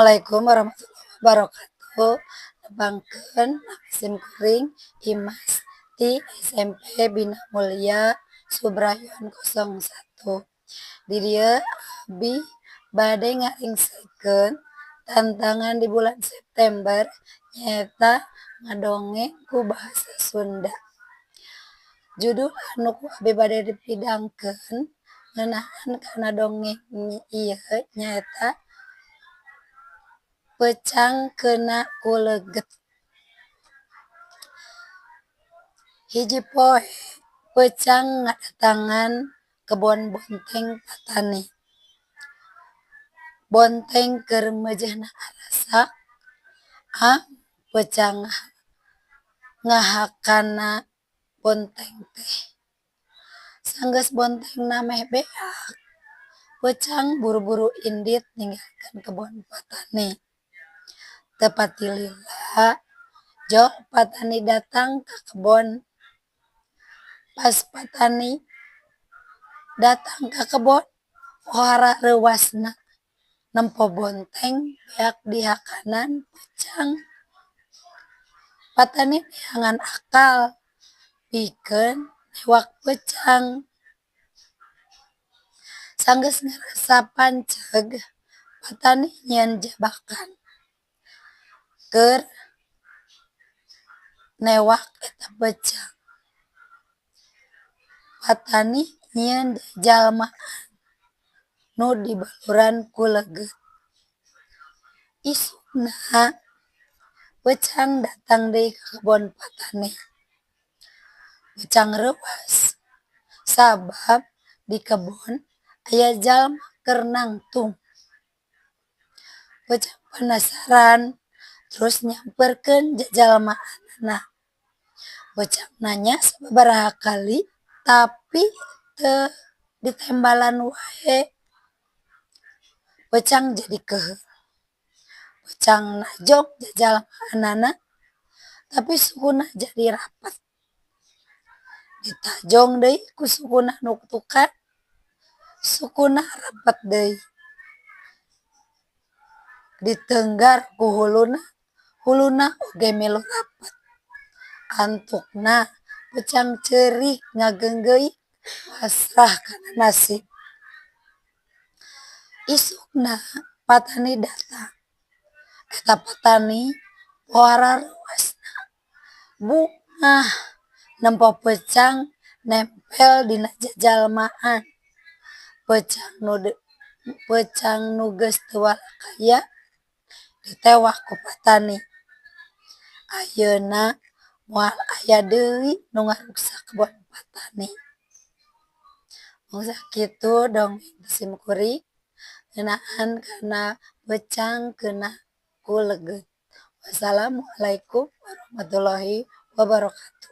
Assalamualaikum warahmatullahi wabarakatuh. Nepangkeun nami sim kuring Imas ti SMP Bina Mulya Subrayon 01. Di dieu abdi bade ngaringsekeun tantangan di bulan September, nyaeta ngadongeng ku bahasa Sunda. Judul anu ku abdi bade dipidangkeun ngeunaan kana dongeng ieu nyaeta Peucang Keuna Ku Leugeut. Hiji poe peucang ngadatangan kebon bonteng patani. Bonteng keur meujeuhna arasak, peucang ngahakana bonteng teh. Sanggeus bontengna meh beak, peucang buru-buru indit ninggalkeun kebon patani. Teu pati lila jol patani datang ka kebon. Pas patani datang ka kebon, pohara reuwasna nempo bonteng beak dihakanan peucang. Patani neangan akal pikeun newak peucang. Sanggeus ngarasa panceg, patani nyieun jebakan keur newak eta peucang. Patani nyieun jajalmaan nu dibaluran ku leugeut. Isukna peucang datang deui ka kebon patani. Peucang reuwas sabab di kebon aya jalma keur nangtung. Peucang panasaran terus nyamperkeun jajalmaanana. Peucang nanya sababaraha kali, tapi teu ditembalan wae. Peucang jadi keuheul. Peucang najong jajalmaanana, tapi sukuna jadi rapet. Ditajong deui ku sukuna nuktukan, sukuna rapet deui. Diteunggar ku huluna, huluna oge milu rapet. Antukna peucang ceurik ngageunggeuyik, pasrah kana nasib. Isukna patani datang. Eta patani pohara reuwasna, bungah nempo peucang nempel dina jajalmaan. Peucang nu geus teu walakaya ditewak ku patani. Ayeuna moal aya deui nu ngaruksak kebon patani. Mung sakitu dongeng sim kuring ngeunaan kana peucang keuna ku leugeut. Wassalamualaikum warahmatullahi wabarakatuh.